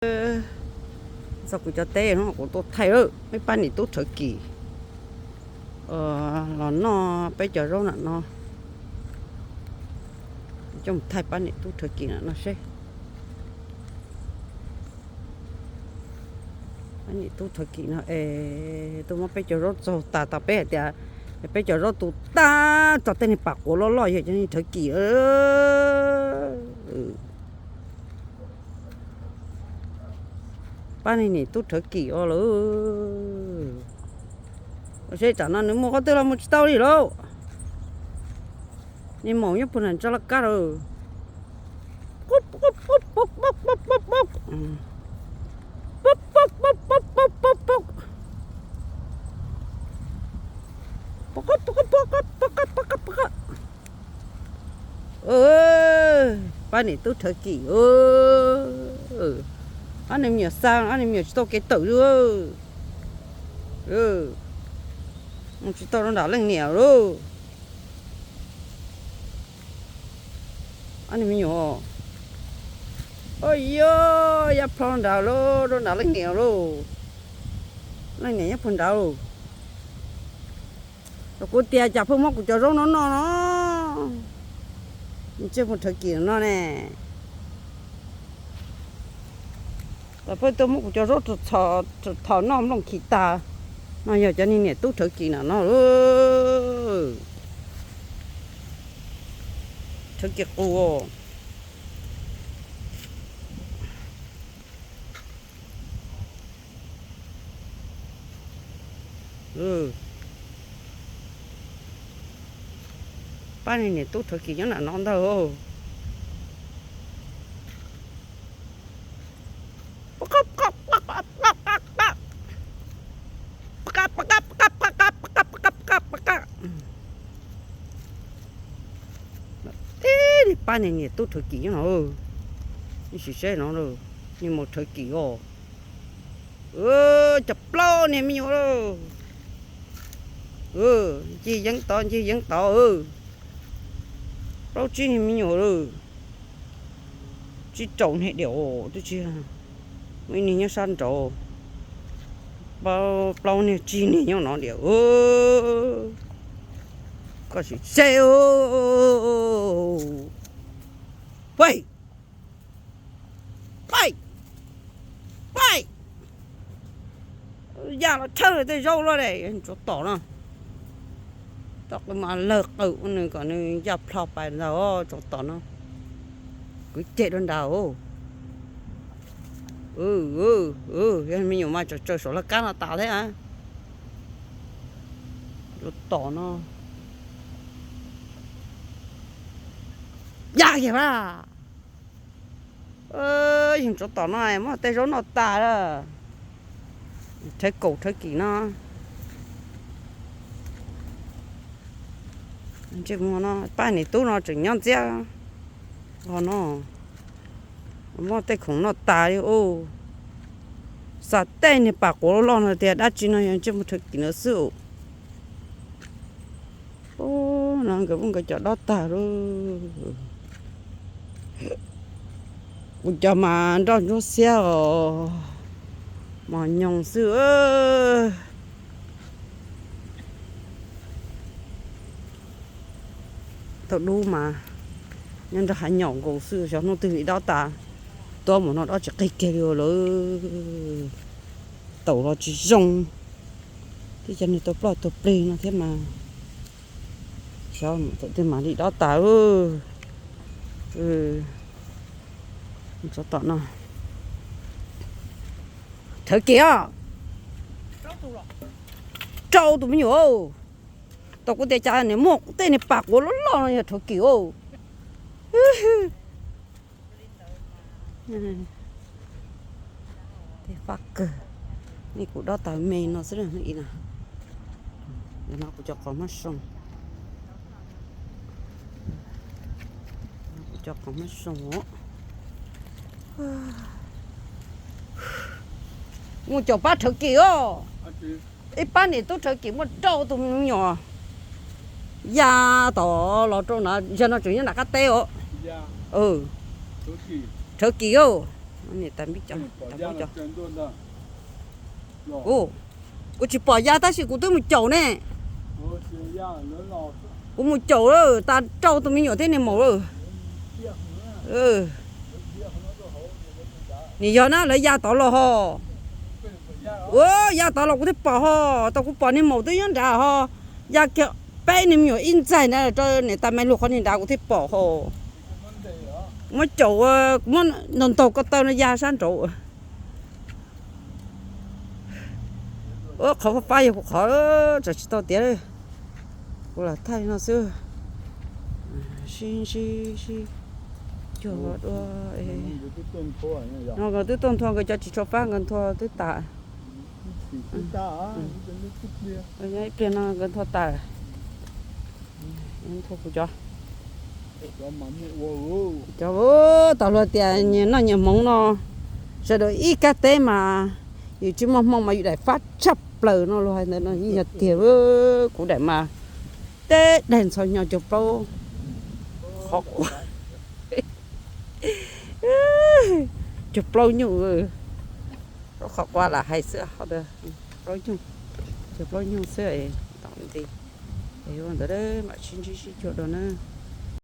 Txog kuv cov teb no kuv tuaj thaij lawm, ib pab niam tub Rhawv Kim los noj peb cov zaub nram no. Coj mus thaij pab niam tub Rhawv Kim nram no seb. Pab niam tub Rhawv Kim no es tuaj muab peb cov zaub txaug tas, tas peb hais tias peb cov zaub tu tag tso tej niag pam quav loj loj yog cov niag Rhawv Kim. Pab niag niam tub Rhawv Kim os lawm. Ua seb tsam no nws mus qhov twg los mus tsis tau li lauj. Niag maum nyob puag nram ntsa laj kab lawm. Pab niam tub Rhawv Kim, ob niag me nyuam xa, ob niag me nyuam tsis tau kev tawm li. Mus tsis tau rau nram leej niam lauj. Ob niag me nyuam, o yog ya plho nrad lauj, rau nram leej niam lauj. Leej niam nyob puag nrad lauj. Los kuv tias cas pheej muab kuv cov zaub no noj no. Ntsej muag Rhawv Kim no ne. Los pheej tuaj muab kuv cov zaub thom noj nplooj khi tas. No yog cov niag niam tub Rhawv Kim na no. Rhawv Kim qus. Pab niag niam tub Rhawv Kim nyob nram no ntag. Tib pab niag niam tub Rhawv Kim nyob no. Sim saib no, niag maum Rhawv Kim os. Cov plaub niag me nyuam lauj. Ncig yeeb tod ncig yeeb tod. Plaub tsib niag me nyuam lauj. Tsib rau niag diam twb tsis, muaj ib niag nyob sab nraud. Plaub niag tsib niag nyob no diam. Koj sim seb. Pab, pab, pab. Ya los tshawb tej zaub loj es tsov tom no. Tom qw mas lawg qw ua nws kom nws ya plho pais ntag tsov tom no. Kwv ceg dua nrad. Yog me nyuam mas tsaws tsaws saum laj kab no tas thiab. Tsov tom no. Ya kiag a. Yog tsov tom no muab tej zaub noj tas lawm. Rhawv Kaum Rhawv Kim no. Ntsej muag no pab niam tub no tseem nyob ntxiab hov no. Muab tej khoom noj tas li ub. Xa tej niag pam quav loj loj no tias dab tsi no yog ntsej muag Rhawv Kim no xwb. Ub, no nkawd muab nkawd cov dob tag lauj. Kuv cov mas nroj ntsuab xiab os, mos nyoos xwb. Thaum dub mas nyob nrog hav nyaum nkaus xwb, xyov hnub twg li dob tas. Tuab mus no dob tsis qig kiag li lawm. Taum los tsis zoo, thiab cov niag tau ploj tau plig no thiab mas. Xyov thaum twg mam li dob tas. Tsov tom no. Rhawv Kim os, rau tus me nyuam. Tau kuv tias cas niag muaj tej niag pam quav loj loj no yog Rhawv Kim os. Tej fab kawg, nej kuv dob tas me no xwb na. Kuv cov qos hmab soo, kuv cov qos hmab soo. Muaj caum pab Rhawv Kim os. Ib pab niam tub Rhawv Kim muaj rau tus me nyuam. Ya tom los rau na, yog no tseem nyob nram qab teb os. Rhawv Kim os. Niam tais npib cov, tais npib cov. Kuv tsis pom ya tab sis kuv twb mus caum ne. Kuv mus caum tas rau tus me nyuam thiab niag maum lawm. Nws yog na lawv ya tod los ho. Ua ya tod los kuv thiaj pom ho, tau kuv pom niag maum twb nyob nrad ho. Ya kiag peb niag me nyuam ib ntxaig na rau niam tais me lug qhov niag nrad kuv thiaj pom ho. Muab caum, kuv muab ntaug ntaug ko taw no ya sab nraud. Ua qhov fab fab yog kuv qhov, tsam tsis tau tiav. Kuv lam thaij li no xwb. Sib ntsib sib cuag dua. No nkawd twb tuaj nthua, nkawd cov tsis tshua fab nkawd nthua twb tas. Ib pliag no nkawd nthua tas. Nthua kuv cov. Cov tau luag tias nyias noj nyias hmoov no, sawv daws ib kab teb mas yus tsis muaj hmoo mas yus daim fab tshaj plaws no luag hais ntawd no yeej yog tiag. Kuv daim mas teb daig ntxhov hnyo cog plaub qhov quav, cog plaub nyuj, qhov quav lam hais xwb ho. Plaub nyuj, cog plaub nyuj xwb. Tom ntej ua ntawd mam sib ntsib sib cuag dua na.